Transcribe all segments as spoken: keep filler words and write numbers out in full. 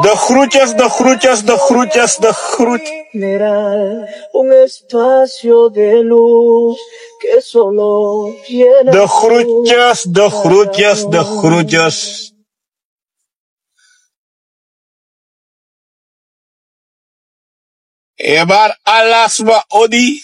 De groetjes, de groetjes, de groetjes, de groet. Un espacio de luz que solo llena. De groetjes, de groetjes, de groetjes. Ebar alasma odi.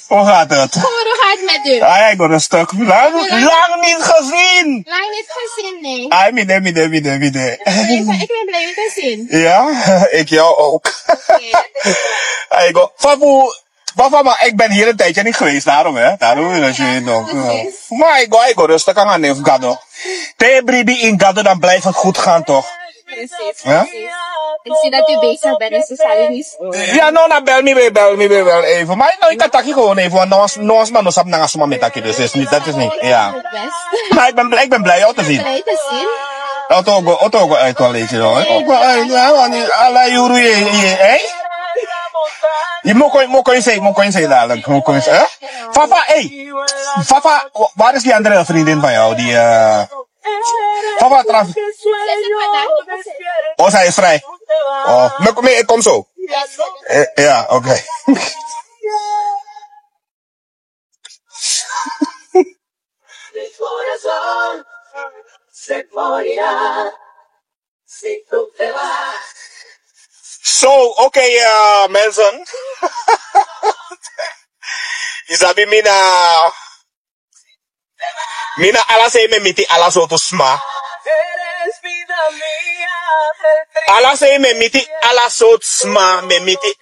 Hoe gaat het? Goed, hoe gaat het met u? Hij, ik ben een stuk lang, lang niet gezien. Lang niet gezien, nee. Ai, mide, mide, mide, mide. Ik ben blij, ik ben blij u te zien. Ja, ik jou ook. Oké. Ai, go. Fafu, Fafa, maar ik ben hier een tijdje niet geweest, daarom, hè. Daarom wil ik je nog. Maar ik go, ik go rustig aan, neef Gado. Te bribi in Gado, dan blijft het goed gaan, toch? Precies, precies. Ik zie dat u bezig bent, dus we gaan u niet storen. Ja, no, na bel me weer, bel me weer wel even. Maar no, ik kan taki gewoon even, want no, no, man, no, sap nanga suma mi taki, dus is niet, dat is niet, ja. Maar ik ben blij, ik ben blij jou te zien. Blij te zien. Oto go, oto go uit wel, weet je wel, hè? Oto go uit, ja, want die, ala yuru, je, je, hè? Je moet kon, moet kon je zeggen, moet kon je zeggen dadelijk, moet kon je zeggen, hè? Fafa, hey! Fafa, wa-, waar is die andere vriendin van jou? Die, eh, Fafa, traf. Oh, zij is vrij. Oh, maar kom, ik kom zo. Eh, ja, oké. So, okay, uh, mensen. Isabi mina. Mina ala sei mi e miti ala sortu sma. Ala sei mi e miti ala sortu sma, mi e miti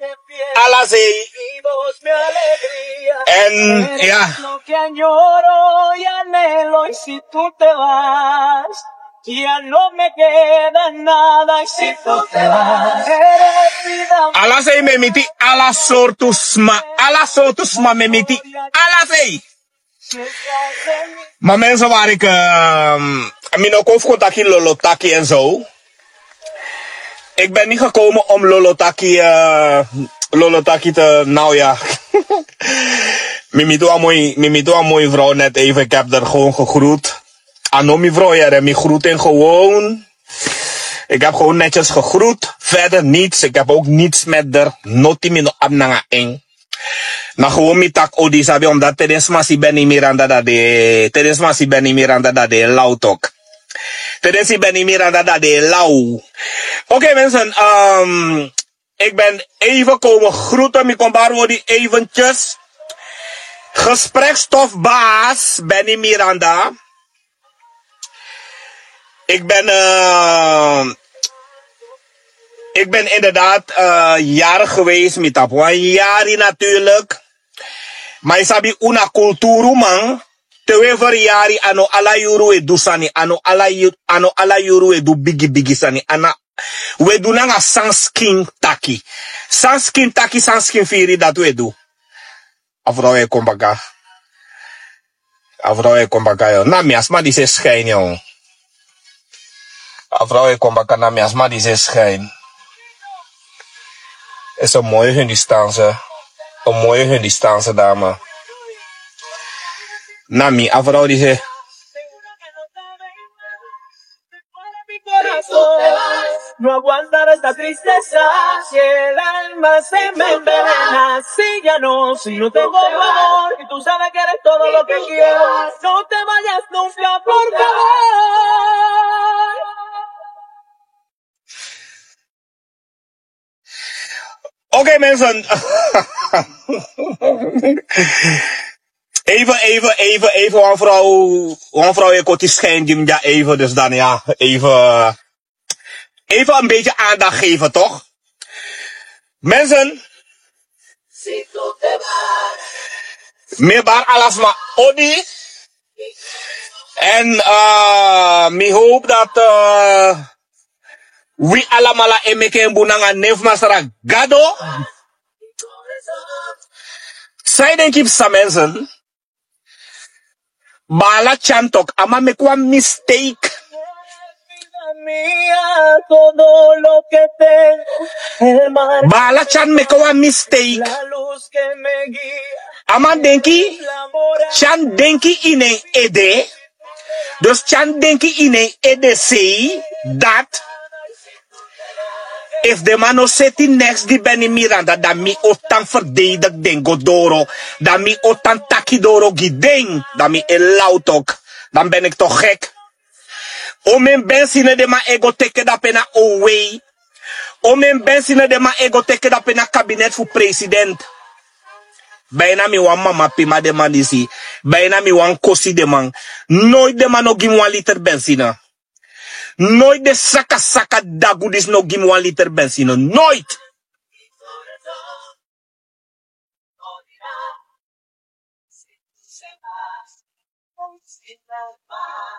ala sei. En ya. Ala sei mi e miti ala sortu sma, ala sortu sma mi e miti ala sei. Ma mensen, waar ik, ehm, mi no kon fu kon taki lolo taki en zo. Ik ben niet gekomen om lolo taki, eh, lolo taki te, nou ja. Mi miti wan moi, mi miti wan moi vrouw net even, ik heb er gewoon gegroet. A no mi vrouw, ja, mi groet en gewoon. Ik heb gewoon netjes gegroet. Verder niets. Ik heb ook niets met der. Noti mi no abi nanga en. Na gewoon mi taki odi, sabi, omdat te den sma si Benny Miranda dati, te den sma si Benny Miranda dati e law tok. Te den si Benny Miranda dati e law. Oké, mensen, ehm, ik ben even komen groeten. Mi kon bari odi eventjes. Gesprekstofbaas Benny Miranda. Ik ben, eh, ik ben inderdaad, eh, jarig geweest, mi tapu wan yari natuurlijk. Ma yu sabi un na kulturu man, te un e ferferi yari, a no ala yuru un e du sani, a no ala yu-, a no ala yuru un e du bigi bigi sani, a na, un e du nanga san skin taki. San skin taki, san skin firi, dati un e du. A vrouw e kon baka. A vrouw e kon baka, yo. Na mi a sma disi e schijn, yo. A vrouw e kon baka, na mi a sma disi e schijn. Is een mooie Hindustaanse, een mooie Hindustaanse dame. Na mi a vrouw disi e No aguantar esta tristeza, si el alma se me envenena, si ya no, si no tengo amor, y tú sabes que eres todo lo que quiero, no te vayas nunca, por favor. Oké, mensen. Even, even, even, even, wan vrouw, wan vrouw e koti schijn gi mi dya even, dus dan ja, even, even een beetje aandacht geven, toch? Mensen, mi e bari ala sma odi. En, eh, mi hoop dat, eh, wi alamala e meki en bun nanga nen fu Masra Gado. San yu denki psa, mensen? Baala Tyan tok, a man meki wan mistake. Mía, todo lo que tengo, el mar. Baala, te a meki wan mistake, la luz que me guía, a man denki, el amor a te a denki ini en ede. Dus te a denki ini en ede sei dati efu den man no seti neks gi Benny Miranda, dan mi o tan verdedig den go doro, dan mi o tan taki doro gi den, dan mi e lautok, dan ben ik toch gek. Omen bensine den man e go teke dape na owei. Omen bensine den man e go teke dape na kabinet fu president. Bijna mi wan mama pima den man disi. Bijna mi wan kosi den man. Nooit den man no gi mi wan liter bensine. Nooit den saka saka dagu disi no gi mi wan liter bensine. Nooit.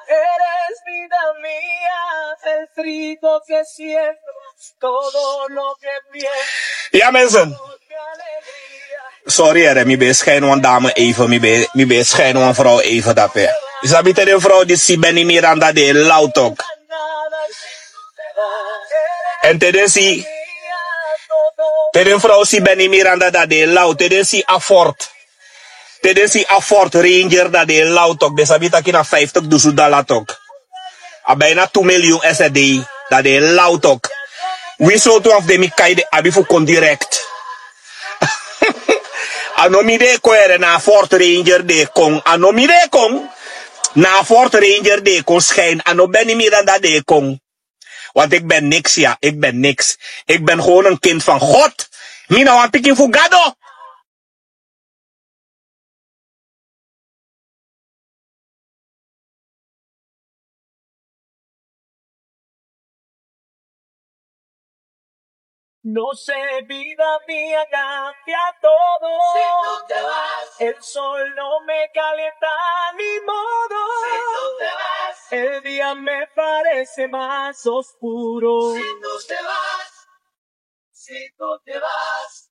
Eres vida mía, el trigo que siembro, todo lo que pienso. Ya, mensen. Sorry, here, mi ben schijn wan dame even, mi ben, mi ben schijn wan vrouw even dape. Yu sabi te den vrouw disi si Benny Miranda, den e lautok. En te den si, te den vrouw si Benny Miranda, dan den e lau, te den si a Ford. Te den si a Ford Ranger, dan den e lautok. Den sabi taki na vijftig dusu dala tok. A bijna tu miljoen S D, dan den e lautok. Wi sortu wan fu den mi kai, den abi fu kon direct. A no mi den e kon, here, na a Ford Ranger den e kon. A no mi den e kon. Na a Ford Ranger den e kon schijn. A no Benny Miranda den e kon. Want ik ben niks, ja, ik ben niks. Ik ben gewoon een kind van God. Mi na wan pikin fu Gado. No sé, vida mía, cambia todo. Si tú te vas, el sol no me calienta ni modo. Si tú te vas, el día me parece más oscuro. Si tú te vas, si tú te vas.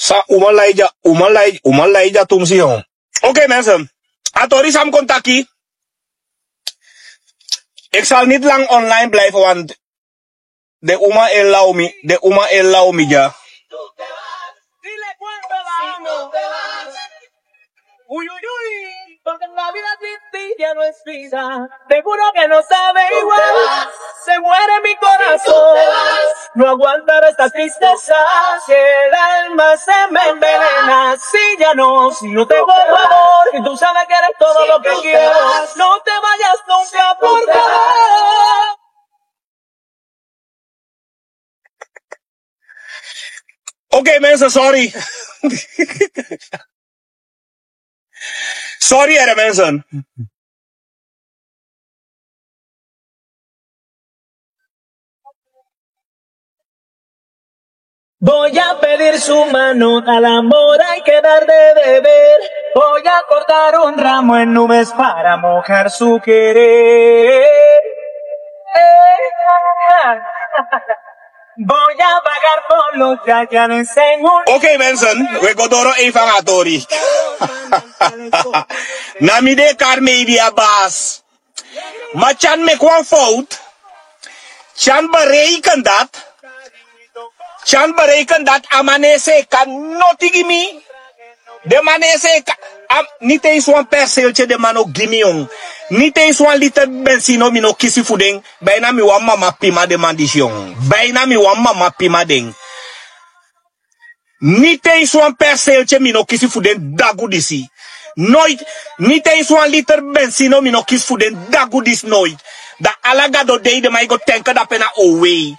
San uman lai dya, uman lai, uman lai dya tumsi, yon. Oké, mensen. A tori san mi kon taki. Ik zal niet lang online blijven, want den uman e lau mi, den uman e lau mi dya. Uy, uy, uy, porque la vida sin ti ya no es vida. Seguro que no sabe igual. Se muere mi corazón. No aguantar esta tristeza. Que el alma se me envenena. Si ya no, si no tengo tu amor. Y tú sabes que eres todo lo que quiero. No te vayas nunca, por favor. Oké, mensen, sorry. Sorry, here, mensen. Voy a pedir su mano, al amor hay que dar de beber. Voy a cortar un ramo en nubes para mojar su querer. Eh, ah. Voy a vagar por los guayanes en un... Oké, mensen, we go doro even a tori. Na mi de kari media basi. Ma Tyan meki wan fout. Tyan bereken dati. Tyan bereken dati a man no e seeka noti gi mi. Den man no e seeka, a, niti eens wan perceeltje den man no gi mi, yon. Niti eens wan liter bensine mi no kisi fu den. Bijna mi wan mama pima den man disi, yon. Bijna mi wan mama pima den. Niti eens wan perceeltje mi no kisi fu den dagu disi. Nooit. Niti eens wan liter bensine mi no kisi fu den dagu disi, nooit. Dan ala Gado dei den man e go tenke dape na owei.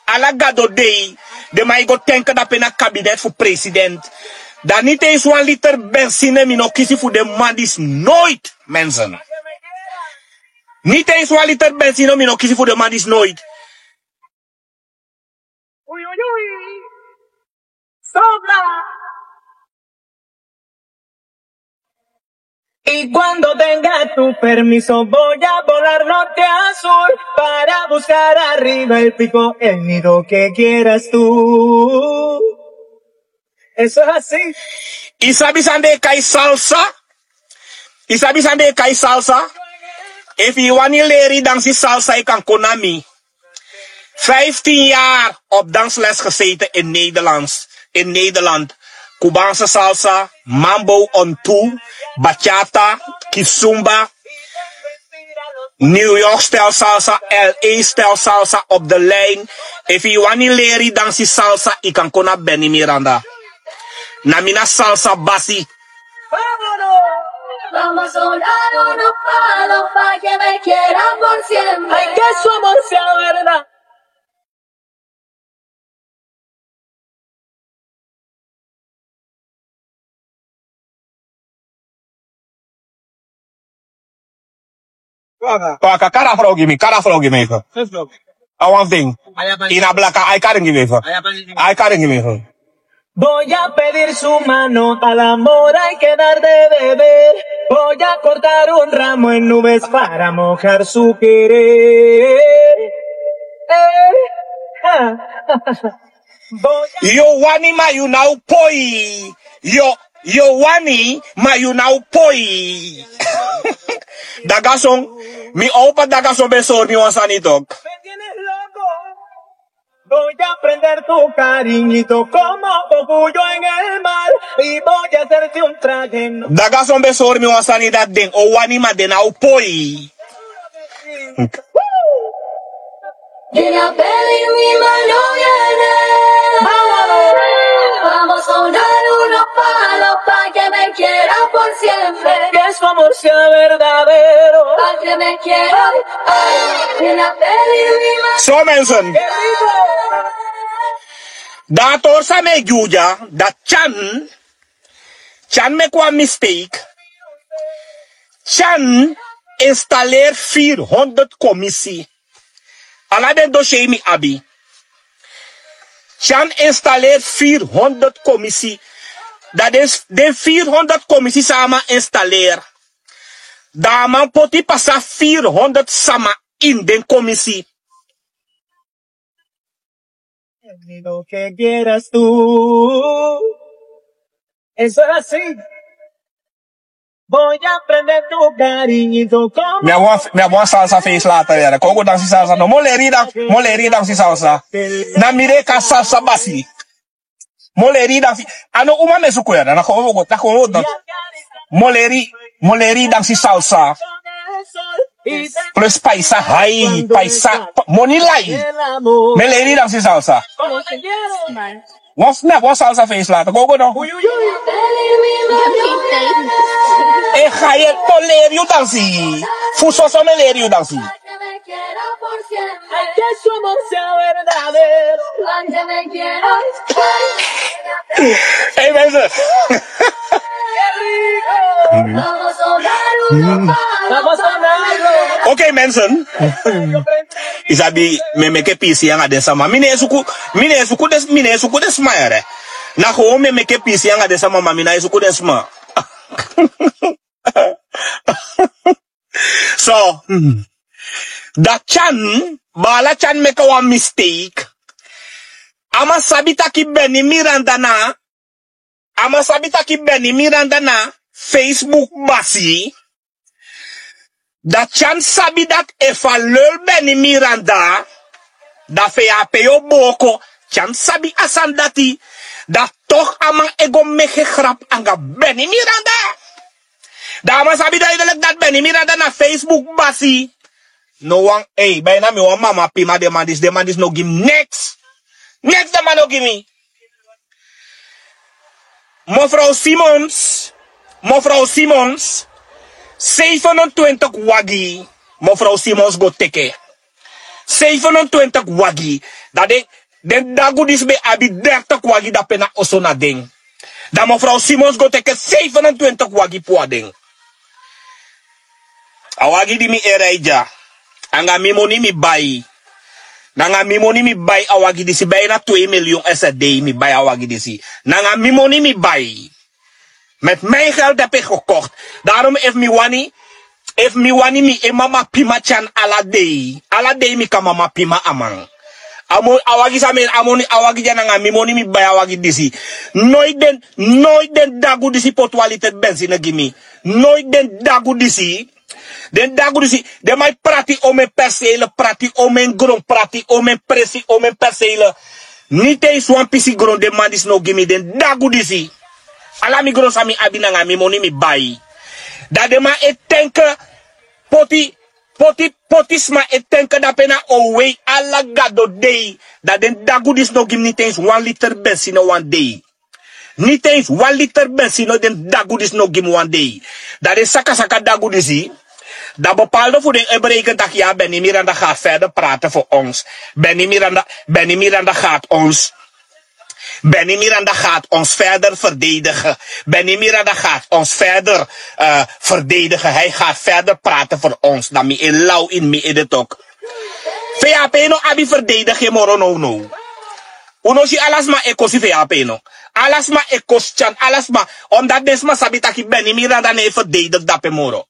Ala Gado dei den man e go tenke dape na kabinet fu president. Dan niti eens wan liter bensine mi no kisi fu den man disi, nooit, mensen. Niti eens wan liter bensine mi no kisi fu den man disi, nooit. Uy, uy, uy. Sobra. Y cuando tenga tu permiso, voy a volar norte a sur para buscar arriba el pico, el nido que quieras tú. Eso es así. Yu sabi san den e kai salsa? Yu sabi san den e kai salsa? Efu yu wani leri dansi salsa, yu kan kon na mi. Vijftien jaar op dansles gezeten in Nederlands, in Nederland. Cubaanse salsa, mambo, ontu, bachata, kizomba, New York style salsa, L A style salsa op de lijn. Efu yu wani leri dansi salsa, yu kan kon na Benny Miranda. Na mi na salsa basi. Vamos a soldar unos palos pa' que me quiera por siempre. Ay, que su amor sea verdad. Waka, kari a frow gi mi, kari a frow gi mi. A wan fu den. Ini a blaka, a e kari en gi mi. A e kari en gi mi. Voy a pedir su mano, al amor hay que dar de beber. Voy a cortar un ramo en nubes para mojar su querer. Eh, ah. Yu wani ma yu no o poi. Yu, yu wani ma yu no o poi. Dagason, mi opa Dagason ben sori mi wan sani tok. Voy a prender tu cariñito como orgullo en el mar y voy a hacerte un traje. Dagason ben sori mi wan sani dati, den o wani ma den no o poi. Dina peli mi mano viene. Vamos a soldar unos palos pa' que me quiera por siempre. Que su amor sea verdadero. Pa' que me quiera. Ay, dina peli mi mano. So mensen. Qué rico. Dati orsa mi e gi un dya, dati Tyan, Tyan meki wan mistake. Tyan installeri vierhonderd komisi. Ala den dossier mi abi. Tyan installeri vierhonderd komisi. Dan den, den vierhonderd komisi san a man installeri. Dan a man poti pasa vierhonderd sama ini den komisi. Lo que quieras tú. Eso es así. Voy a prender tu cariñito como. Mi abi wan, mi abi wan salsa feest later, yere. Kon go dansi salsa. No, mi o leri dan, mi o leri dansi salsa. Na mi de kan salsa basi. Mi o leri dansi. A no uma mi e suku, yere. Na kon go, na kon go dan. Mi o leri, mi o leri dansi salsa. Plus paisa hai, paisa, pa-, moni lai. Mi e leri dansi salsa. Wan snap, wan salsa feest later. Go, go, no. E hai, mi o leri yu dansi. Fu soso mi e leri yu dansi. Hey, mensen. Oké, mensen. Yu sabi, mi e meke pisi anga den sama. Mi no e suku, mi no e suku den, mi no e suku den sma, yere. Na gewoon mi e meke pisi anga den sama, ma mi no e suku den sma. So, dati Tyan, baala Tyan meki wan mistake. A man sabi taki Benny Miranda na, a man sabi taki Benny Miranda na Facebook basi. Dati Tyan sabi dati efu a leli Benny Miranda, dan fu en a pe yu o booko. Tyan sabi a sani dati. Dan toch a man e go meke grap anga Benny Miranda. Dan a man sabi duidelijk dati Benny Miranda na Facebook basi. No wan, ei, bijna mi wan mama pima den man disi, den man disi no gi mi niks. Niks den man no gi mi. Mevrouw Simons, mevrouw Simons, zevenentwintig wagi, mevrouw Simons go teke. Zevenentwintig wagi. Dan den, den dagu disi ben abi dertig wagi dape na oso na den. Dan mevrouw Simons go teke zevenentwintig wagi puru na den. A wagi di mi e ride dya, anga mi moni mi bai. Nanga mi moni mi bai a wagi disi, bijna twee miljoen S R D mi bai a wagi disi. Nanga mi moni mi bai. Met mijn geld heb ik gekocht. Daarom efu mi wani, efu mi wani mi e mama pima tyan ala dei. Ala dei mi kan mama pima a man. A mo- a wagi san mi, a moni, a wagi dya nanga mi moni mi bai a wagi disi. Noit den, noit den dagu disi poti wan liter benzine gi mi. Noit den dagu disi. Den dagu disi, den man e prati omen persele, prati omen gron, prati omen presi, omen persele. Niti ens wan pisi gron den man disi no gi mi, den dagu disi. Ala mi gron san mi abi nanga mi moni mi bai. Dan den man e tenke poti, poti, poti sma e tenke dape na owei ala gado dei. Dan den dagu disi no gi mi niti ens wan liter benzine wan dei. Niti ens wan liter benzine den dagu disi no gi mi wan dei. Dan den sakasaka dagu disi. Dan bepaalde fu den e berekent taki ya Benny Miranda gaat verder praten voor ons. Benny Miranda, Benny Miranda gaat ons. Benny Miranda gaat ons verder verdedigen. Benny Miranda gaat ons verder eh, verdedigen. Hij gaat verder praten voor ons. Dan mi e law in mi ede tok. Fe ya pe no abi verdedig e moro no no. Un no si ala sma e kosi fe ya pe no. Ala sma e kosi tyan, ala sma. Omdat den sma sabi taki Benny Miranda no e verdedig dape moro.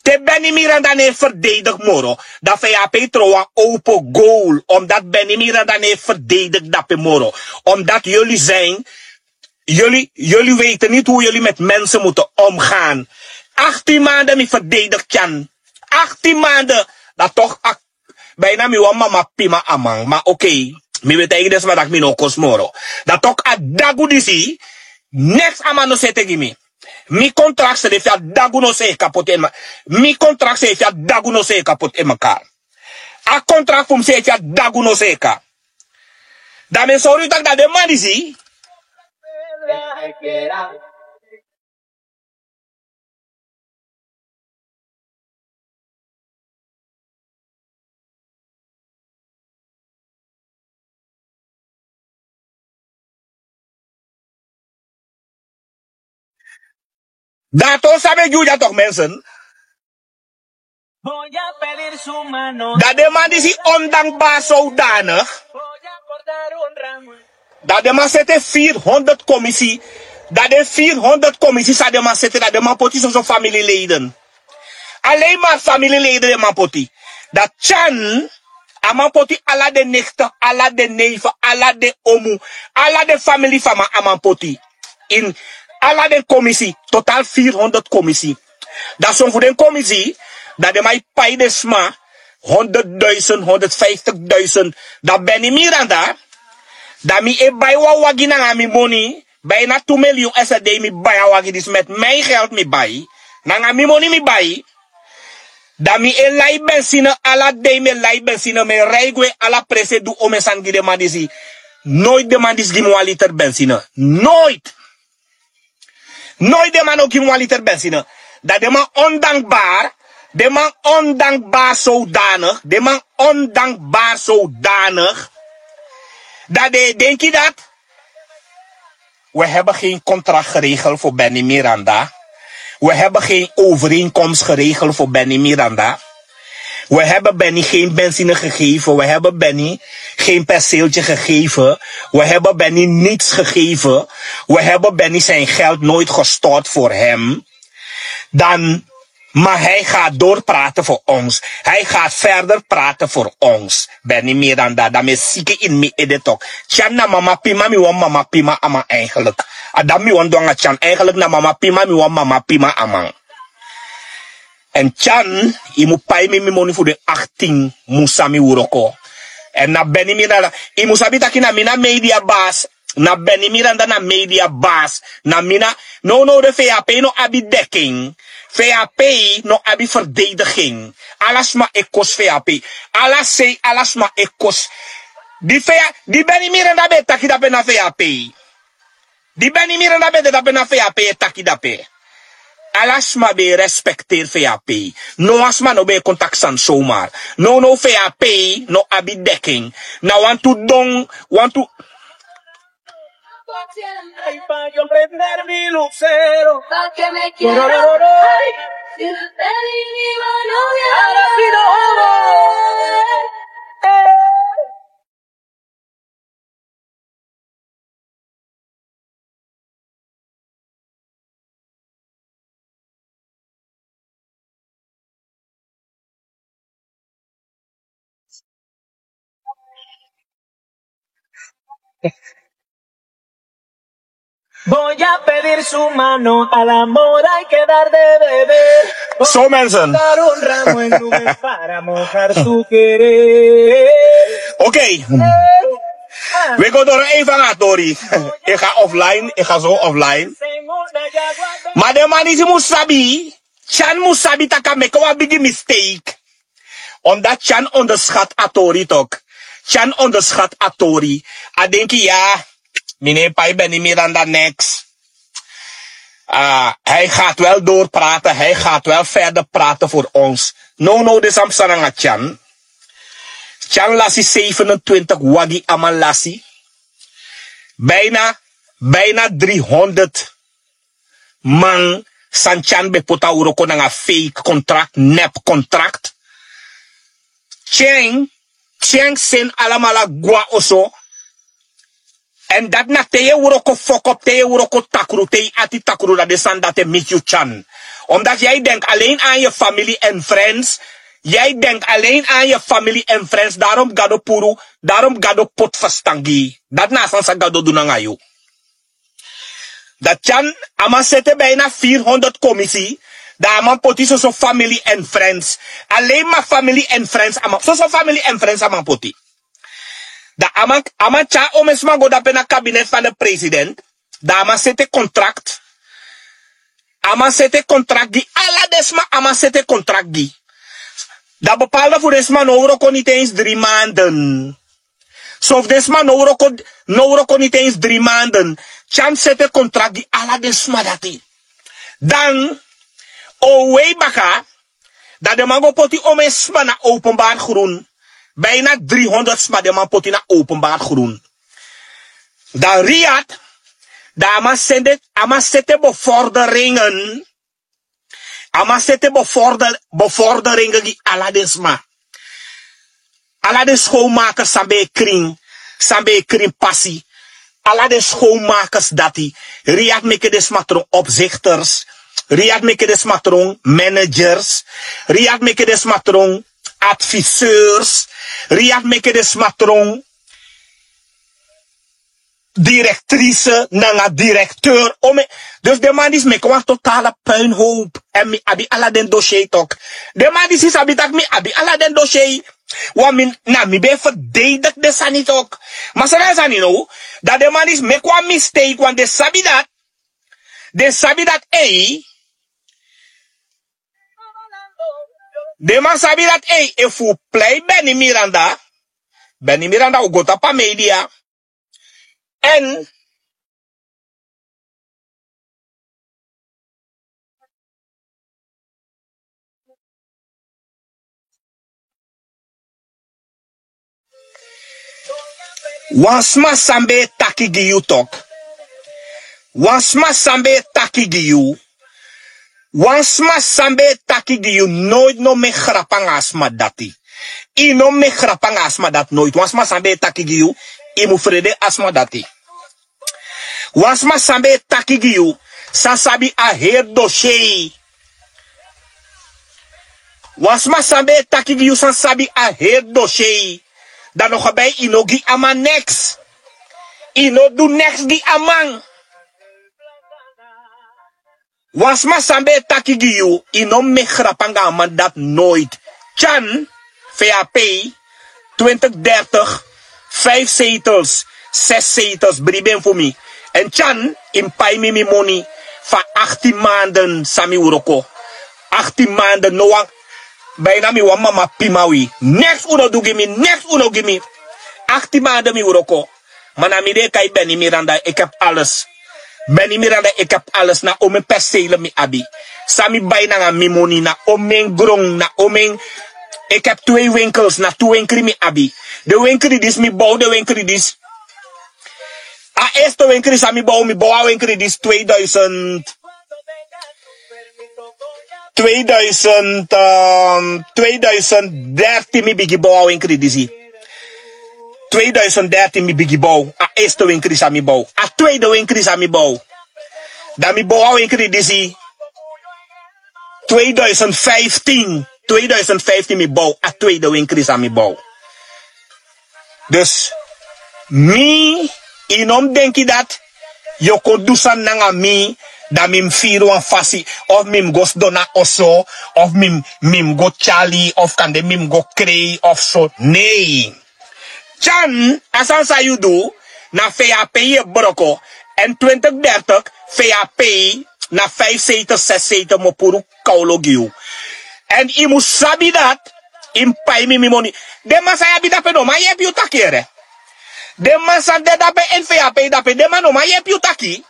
Te Benny Miranda no e verdedig moro, dan fe ya pe tron wan open goal. Omdat Benny Miranda no e verdedig dape moro. Omdat yuli zijn, yuli, yuli weten niet hoe yuli met mensen moeten omgaan. Achttien maanden mi verdedig tyan. Achttien maanden. Dan toch bijna mi wan mama pima a man. Ma oké, mi ben taigi den sma taki mi no o kosi moro. Dan tok a dagu disi, neks a man no sete gi mi. Mi contract srefi a dagu no seka poti en ma. Mi contract srefi a dagu no seka poti en maka. A contract fu mi srefi a dagu no seka. Dan mi e sori yu taki dan den man disi. Dato sabi gi un dya tok mensen. Dan den man disi ondankbaar zodanig. Dan den man sete vierhonderd commissie. Dan den vierhonderd commissie san den man sete dan den man poti soso familieleden. Alleen maar familieleden den man poti. Dan tyan a man poti ala den nichten, ala den neifen, ala den omu, ala den familie fu a man a man poti. In ala den commissie, totaal vierhonderd commissie. Dan son fu den commissie, dan den man e pai den sma honderdduizend, honderdvijftigduizend. Dan Benny Miranda, dan mi e bai wan wagi nanga mi moni, bijna tu miljoen srd mi bai a wagi disi met mijn geld mi bai. Nanga mi moni mi bai. Dan mi e lai benzine ala dei mi e lai benzine mi e rai gwe ala presi e du omen sani gi den man disi. Noit den man disi gi mi wan liter benzine. Noit. Noit den man no gi mi wan liter benzine. Dan den man ondankbaar. Den man ondankbaar zodanig. Den man ondankbaar zodanig. Dan den e denki dati. We hebben geen contract geregeld voor Benny Miranda. We hebben geen overeenkomst geregeld voor Benny Miranda. We hebben Benny geen benzine gegeven. We hebben Benny geen perceeltje gegeven. We hebben Benny niets gegeven. We hebben Benny zijn geld nooit gestort voor hem. Dan Maar hij gaat doorpraten voor ons. Hij gaat verder praten voor ons. Benny Miranda, dan mi e siki in mi ede tok. Tyan na mama pima, mi wan mama pima a man eigenlijk. A dan mi wan du nanga tyan eigenlijk na mama pima, mi wan mama pima a man. En tyan, i mu pai mi mi moni fu den achttien mun san mi wroko. En na Benny Miranda, i mu sabi taki na mi na media bas. Na Benny Miranda na media bas. Na mi na, no no de fe ya pe no abi dekking. Fe ya pe no abi verdediging. Ala sma e kosi fe ya pe. Ala sei, ala sma e kosi. Di fe ya, di Benny Miranda ben e taki dape na fe ya pe. Di Benny Miranda ben de dape na fe ya pe e taki dape. Ala sma ben e respecteer fe ya pe. No wan sma no ben e kon taki sani zomaar. No no fe ya pe no abi dekking. Na wantu don, wantu. Ay, pa' yo prender mi lucero. Pa' que me quiera. Ay, si no te di mi mano, ya. Ahora sí nos vamos. Eh. Voy a pedir su mano a la mora y quedar de beber. So mensen. Dar un ramo en lumen para mojar su querer. Oké. We go door even a tori. Ik ga offline, ik ga zo offline. Maar de man is moet sabi. Tyan mus sabi taki a meki wan bigi mistake. Omdat Tyan onderschat a tori tok. Tyan onderschat a tori. A denki ya, mi no e pai Benny Miranda neks. Hij gaat wel doorpraten, hij gaat wel verder praten voor ons. No, no, de samsana nanga Tyan. Tyan lasi zevenentwintig wagi a man lasi. Bijna, bijna driehonderd man san Tyan ben poti a wroko nanga fake contract, nep contract. Tyan, Tyan seni alamala gwe na oso. Èn dati na te yu e wroko fokop, te yu e wroko takru, te yu ati takru, na den sani dati e miti yu Tyan. Omdat jij denkt alleen aan je familie en friends. Jij denkt alleen aan je familie en friends. Daarom Gado puru, daarom Gado poti ferstan gi yu. Dati na a sani san Gado du nanga yu. Dan Tyan, a man sete bijna vierhonderd commissie. Dan a man poti soso family and friends. Alleen maar family and friends a man, soso family and friends a man poti. Dan a man, a man tyari omeni sma go dape na kabinet van de president. Dan a man sete contract. A man sete contract gi ala den sma, a man sete contract gi. Dan bepaalde fu den sma no wroko niet eens drie maanden. So fu den sma no wroko, no wroko niet eens drie maanden. Tyan sete contract gi ala den sma dati. Dan, o wei baka, dan den man go poti omeni sma na openbaar groen. Bijna driehonderd sma den man poti na openbaar groen. Dan Riyad, dan a man sende, a man sete bevorderingen. A man sete bevorderingen gi ala den sma. Ala den schoonmakers san ben e krin, san ben e krin pasi. Ala den schoonmakers dati. Riyad meki den sma tron opzichters. Riyad meki den sma tron managers. Riyad meki den sma tron adviseurs. Riyad meki den sma tron directrice nanga directeur. Ome, dus den man disi meki wan totale puinhoop. Èn mi abi ala den dossier tok. Den man disi sabi taki mi abi ala den dossier. Wan mi, na mi ben e verdedig den sani tok. Ma san na den sani now? Dan den man disi meki wan mistake, want den sabi dati. Den sabi dati, ei. Den man sabi dati, ei, efu un plei Benny Miranda, Benny Miranda o go tapu a media. Èn wan sma san ben e taki gi yu tok. Wan sma san ben e taki gi yu. Wan sma san ben e taki gi yu, noiti no meki grapu nanga a sma dati. Yu no meki grapu nanga a sma dati noiti. Wan sma san ben e taki gi yu, yu mu frede a sma dati. Wan sma san ben e taki gi yu, san sabi a heri dossier. Wan sma san ben e taki gi yu, san sabi a heri dossier. Dan no gebei, yu no gi a man neks. Yu no du neks gi a man. Wan sma san ben e taki gi yu, yu no meki grapu nanga a man dati noiti. Tyan, V H P, twintig dertig, vijf zetels, zes zetels, bribi en fu mi. Èn Tyan, yu mus pai mi mi moni fu a achttien maanden san mi wroko. Achttien maanden, no wan, bijna mi wan mama pima wi. Neks un no du gi mi, neks un no gi mi. Achttien maanden mi wroko. Ma na mi den e kai Benny Miranda, ik heb alles. Benny Miranda, ik heb alles. Na omeni percelen mi abi. San mi bai nanga mi moni, na omeni gron, na omeni. Ik heb twee winkels, na tu winkri mi abi. Den winkri disi mi bow, den winkri disi. A eerste winkri san mi bow, mi bow a winkri disi tweeduizend. Tweeduizend, ehm, tweeduizend dertien mi bigin bow a winkri disi. Tweeduizend dertien mi bigin bow a eerste winkri san mi bow. A tweede winkri san mi bow. Dan mi bow a winkri disi. Tweeduizend vijftien. Tweeduizend vijftien mi bow a tweede winkri san mi bow. Dus, mi Yu no mus denki dati yu o kon du sani nanga mi, dan mi mus firi wan fasi, of mi mus go sidon na oso, of mi mus go tyali, of kande mi mus go krei of so. Nei. Tyan, a sani san yu du, na fei a pei yu e broko. Èn twintik dertik, fei a pei na feifi seiti sesi seiti mi o puru kawlo gi yu. Èn yu mus sabi dati, yu mus pai mi mi moni. Den man san yu abi dape no man yepi yu taki yere. Den man san de dape, en fei a pei dape, den man no man yepi yu taki.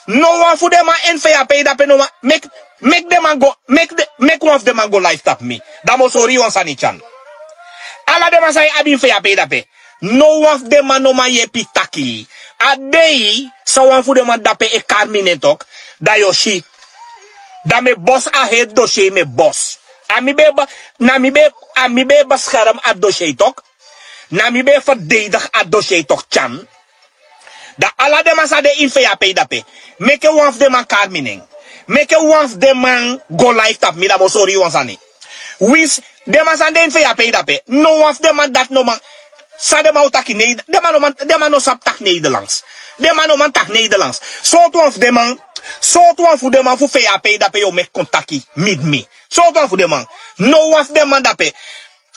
No wan fu den man en fei a pei dape no man. Meki den man go, meki wan fu den man go life tapu mi. Dan mi o sori yu wan sani tyan. Ala den man san yu abi en fei a pei dape, no wan fu den man no man yepi taki. A dei san wan fu den man dape e kari mi nen tok, dan yu o si. Dan mi e bosi a heri dosiyei mi e bosi. A mi ben e beskerem a dosiyei tok. Na mi ben e ferdedigi a dosiyei tok tyan. Dan ala den man san de ini fei a pei dape, meke wan fu den man kari mi nen. Meke wan fu den man go life tapu mi dan mi o sori yu wan sani. Winsi den man san de ini fei a pei dape no wan fu den man dati no man. San den man o taki nederlands? Den man no sabi taki nederlands. Den man no man taki nederlands. Sortu wan fu den man sortu wan fu den man fu fei a pei dape yu o meki kon taki miti mi. Sortu wan fu den man? No wan fu den man dape.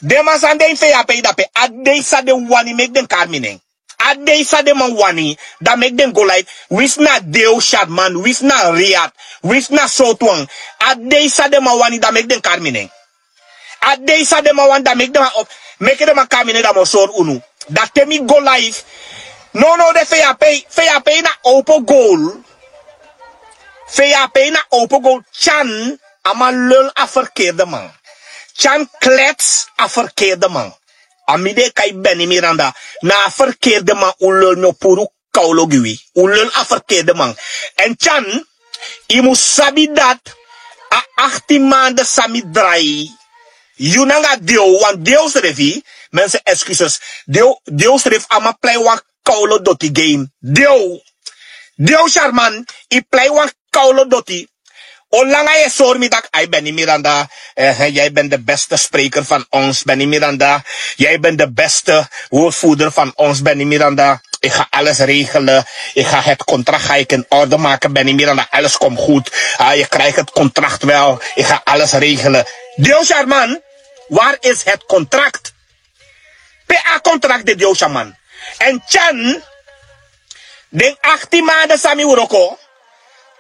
Den man san de ini fei a pei dape a dei san den wani meki den kari mi nen. A dei san den man wani, dan meki den go laiti. Winsi na deo syarman, winsi na riat, winsi na sortu wan. A dei san den man wani dan meki den kari mi nen. A dei san den man wani dan meki den man opo. Meke den man kari mi nen dan mi o sori unu. Dan te mi go life. Nownow de fei a pei fei a pei na opo gol. Fei a pei na opo gol. Tyan, a man lul a ferkerde man. Tyan klets a ferkerde man. A mi den e kai beni miranda. Na a ferkerde man un lul mi o puru kawlo gi wi. Un lul a ferkerde man. Èn tyan, yu mus sabi dati a akti mande san mi drai. Yu nanga deo wan deo srefi. Mense excuses. Deo srefi a man plei wan kawlo doti game. Deo deo syarman, yu plei wan kawlo doti. Olanga yu e sori mi taki ai beni miranda, yu ai ben de beste spreker fan ons beni miranda. Yu ai ben de beste woordvoerder fan ons beni miranda. Yu ga alles regele. Yu ga het kontrakt ga yu ken orde make beni miranda alles kom goed. Yu krijg het kontrakt wel. Yu ga alles regele. Deo syarman, waar is het kontrakt? Pe a kontrakt de deo syarman? Èn tyan, den akti mande san mi wroko.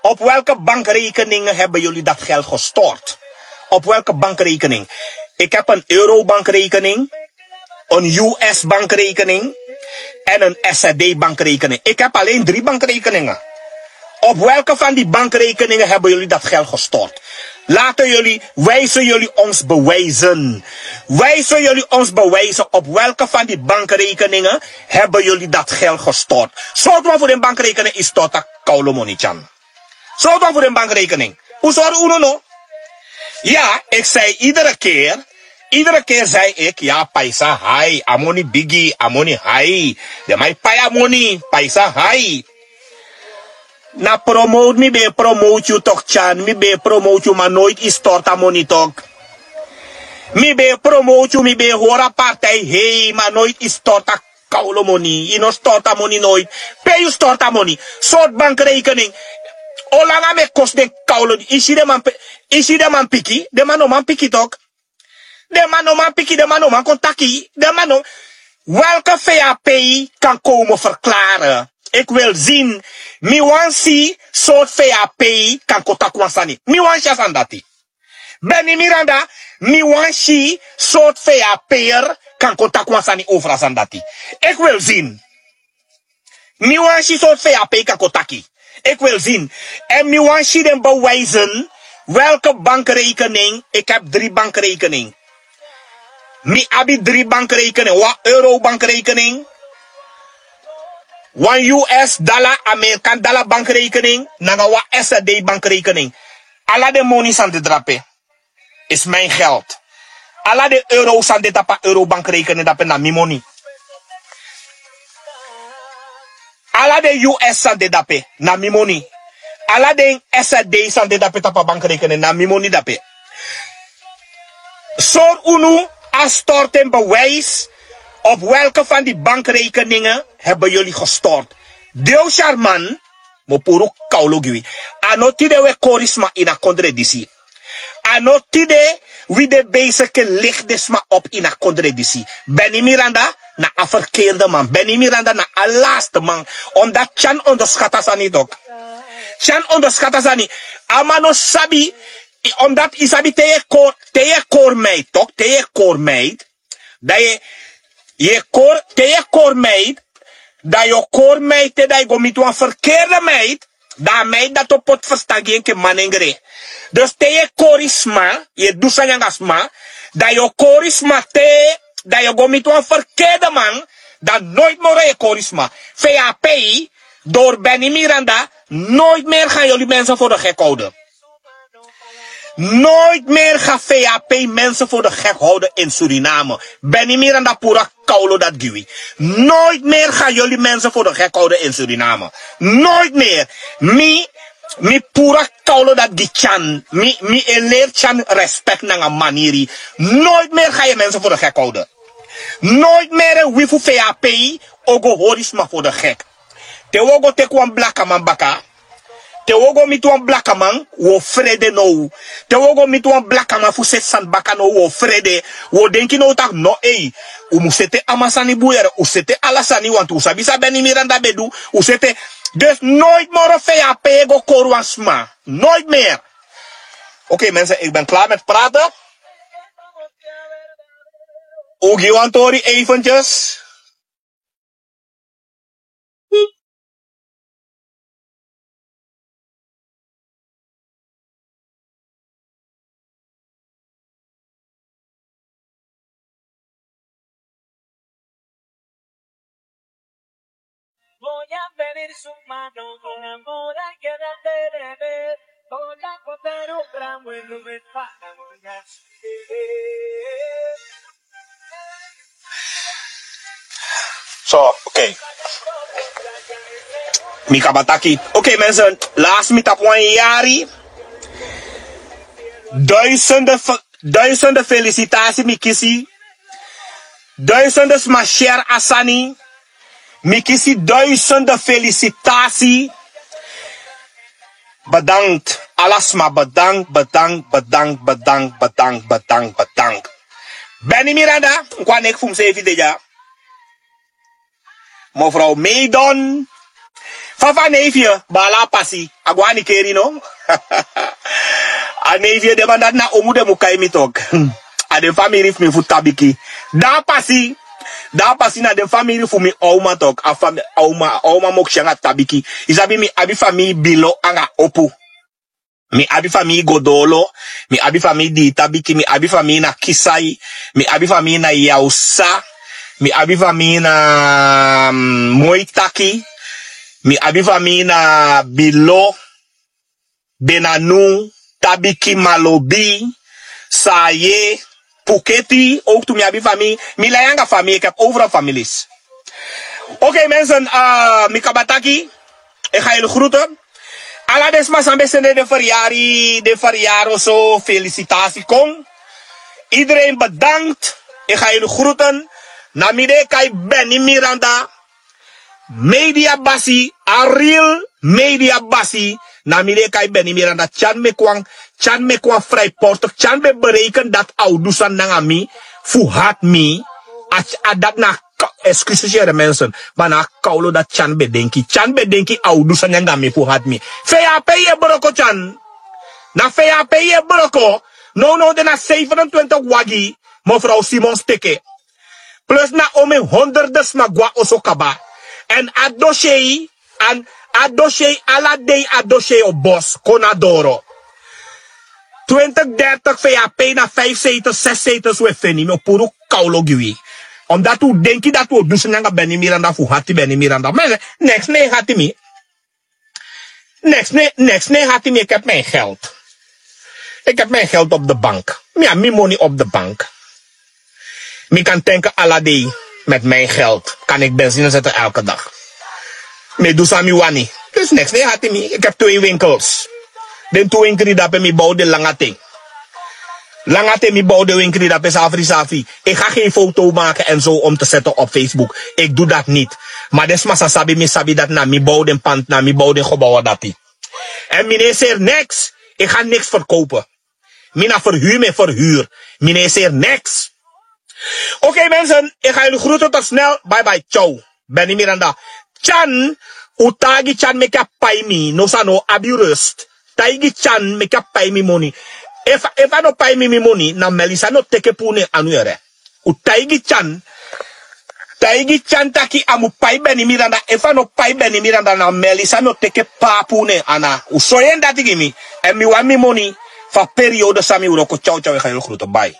Op welke bankrekeningen heben yuli dat geld gestort? Op welke bankrekening? Ik heb en eurobankrekening, en us bankrekening, en en srd bankrekening. Ik heb alleen drie bankrekeningen. Op welke van die bankrekeningen heben yuli dat geld gestort? Laten yuli wijzen yuli ons bewijzen. Wijzen yuli ons bewijzen op welke van die bankrekeningen heben yuli dat geld gestort? Sortu wan fu den bankrekening yu stort a kawlo moni tyan. Sortu wan fu den bankrekening? Un sori unu no? Ya, ik zei idere keer idere keer zei ik ya paisa hai a moni bigi a moni hai. Den man e pai a moni paisa hai. Na promote mi ben e promote yu tok tyan mi ben e promote yu ma noit yu stort a moni tok. Mi ben e promote yu mi ben e hori a partij hei ma noit yu stort a kawlo moni yu no stort a moni noit. Pe yu stort a moni? Sort bankrekening. Olanga mi e kosi den kawlo yu si den man piki den man no man piki tok. Den man no man piki den man no man kon taki den man no. Welke fei a pei kan komo ferklare? Iki wil zin. Mi wan si sort fei a pei kan kon taki wan sani mi wan si a sani dati. Beni miranda, mi wan si sort fei a pei kan kon taki wan sani over a sani dati. Iki wil zin. Mi wan si sort fei a pei kan kon taki. Iki wil zin. Èn mi wan si den bewijzen. Welke bankrekening? Iki hebi dri bankrekening. Mi abi dri bankrekening wan eurobankrekening, wan us dala amerikan dala bankrekening nanga wan srd bankrekening. Ala den moni san de drape is mi en geld. Ala den euro san de tapu a eurobankrekening drape na mi moni. Ala den us san de dape na mi moni. Ala den srd san de dape tapu a bankrekening na mi moni dape. Sori unu a storten bewijs. Op welke van di bankrekeningen heben yuli gestort? Dew sharman, mi o puru kawlu gi wi. A no tide wi e kori sma ini a kondre disi. A no tide wi de besigi e legi den sma opu ini a kondre disi. Beni Miranda na a ferkerde man. Beni Miranda na a laste man. Omdat Tyan onderskati a sani tok. Tyan onderskati a sani. A man no sabi, omdat yu sabi te yu e kori, te yu e kori meid tok, te yu e kori meid. Dan yu e, yu e kori, te yu e kori meid, dan yu o kori meid te dan yu go miti wan ferkerde meid, dan a meid dati o poti ferstan gi en enke manengre. Dus te yu e kori sma, yu e du sani anga sma, dan yu o kori sma te, dan yu o go miti wan ferkerde man, dan nooit moro yu e kori sma. Fe yu a pei, door Benny Miranda, nooit meer gaan jullie mensen voor de gek houden. Nooit meer gaan V H P mensen voor de gek houden in Suriname. Benny Miranda puru a kawlu dati gi wi. Nooit meer gaan jullie mensen voor de gek houden in Suriname. Nooit meer. Mi, mi puru a kawlu dati gi Tyan. Mi, mi e leri Tyan respect nanga maniri. Nooit meer ga je mensen voor de gek houden. Nooit meer wi fu V H P o go hori sma voor de gek. Te wi o go teki wan blakaman baka, te wi o go miti wan blakaman, wi o frede now. Te wi o go miti wan blakaman fu seti sani baka now, wi o frede. Wi o denki now taki no, ei, un mu sete a man sani bun yere, un sete ala sani, want un sabi san Benny Miranda ben du, un sete. Dus nooit moro V H P e go kori wan sma. Nooit meer. Oké mensen, ik ben klaar met praten. Un gi wan tori eventjes. So, oké. Mi kaba taki. Oké mensen, lasi mi tapu wan yari. Duizenden fe-, duizenden felicitatie mi kisi. Duizenden sma share a sani. Mi kisi duizenden felicitatie. Bedankt. Ala sma, bedankt, bedankt, bedankt, bedankt, bedankt, bedankt, bedankt. Benny Miranda, un kon a neki fu mi seefi de dya. Mevrouw Meidon. Fa fu a neefje, baala a pasi, a go anikeri no. A neefje, den man dati na omu den mu kai mi tok. A den famiri fu mi fu Tabiki. Dan a pasi, dan a pasi na den famiri fu mi oma tok. A fami-, oma, oma Moksi anga Tabiki. Yu sabi mi abi famiri Bilo anga Opu. Mi abi famiri Godolo, mi abi famiri Diitabiki, mi abi famiri na Kisai, mi abi famiri na Yawsa, mi abi famiri na, mm, Moitaki, mi abi famiri na Bilo, Benanu, Tabiki, Malobi, Saye, Puketi, ook tu mi abi famiri, mi lai anga famiri, ik heb overal families. Oké mensen, eh, mi kaba taki, ik ga jullie groeten. Ala den sma san ben sende den verjari, den verjari oso felicitatie kon. Iedereen bedankt. Ik ga jullie groeten. Na mi den e kai Benny Miranda. Media basi, a real media basi. Na mi den e kai Benny Miranda. Tyan meki wan, Tyan meki wan vrijportig. Tyan ben bereken dati a o du sani nanga mi. Fu hati mi. A, a dati na ka-, excuses yere mensen. Ma na a kawlu dati Tyan ben denki. Tyan ben denki a o du sani nanga mi fu hati mi. Fe yu a pei yu e broko Tyan. Na fe yu a pei yu e broko. Nownow den na zevenentwintig wagi. Mevrouw Simons teke. Plus na omen honderden sma gwe a oso kaba. Èn a dossier, èn a dossier, ala dei a dossier o bosi kon na doro. Twintig, dertig, V H P na vijf zetels, zes zetels wi e feni, mi o puru kawlu gi wi. Omdat un denki dati un o du sani nanga Benny Miranda fu hati Benny Miranda. Ma niks no e hati mi. Niks no e, niks no e hati mi, ik heb mijn geld. Ik heb mijn geld op de bank. Mi abi mi moni op de bank. Mi kan tanken ala dei. Met mijn geld kan ik benzine zetten elke dag. Mi e du san mi wani. Dus niks no e hati mi. Ik heb twee winkels. Den tu winkri dape mi bow den langa ten. Langa ten mi bow den winkri dape safri safri. Ik ga geen foto maken en zo om te zetten op Facebook. Ik doe dat niet. Ma den sma sa sabi mi sabi dati na mi bow den panti na mi bow den gobowa dati. Èn mi no e seri neks. Eki a neks ferkowpe. Mi na ferhuru mi e ferhuru. Mi no e seri neks. Okei mensen, eki a yulu grutu ta snel. Baibai tyow. Beni miranda. Tyan. Un taigi tyan meki a pai mi no sa no abi rust. Taigi tyan meki a pai mi moni. Efu a no pai mi mi moni na melisa no teke puru na en anu yere. Un taigi tyan. Taigi tyan taki a mu pai beni miranda efu a no pai beni miranda na melisa no teke paa puru na en ana. Un soi en dati gi mi. Èn mi wani mi moni. Fu a periyode san mi wroko tyawtyaw e ga heri grutu bai.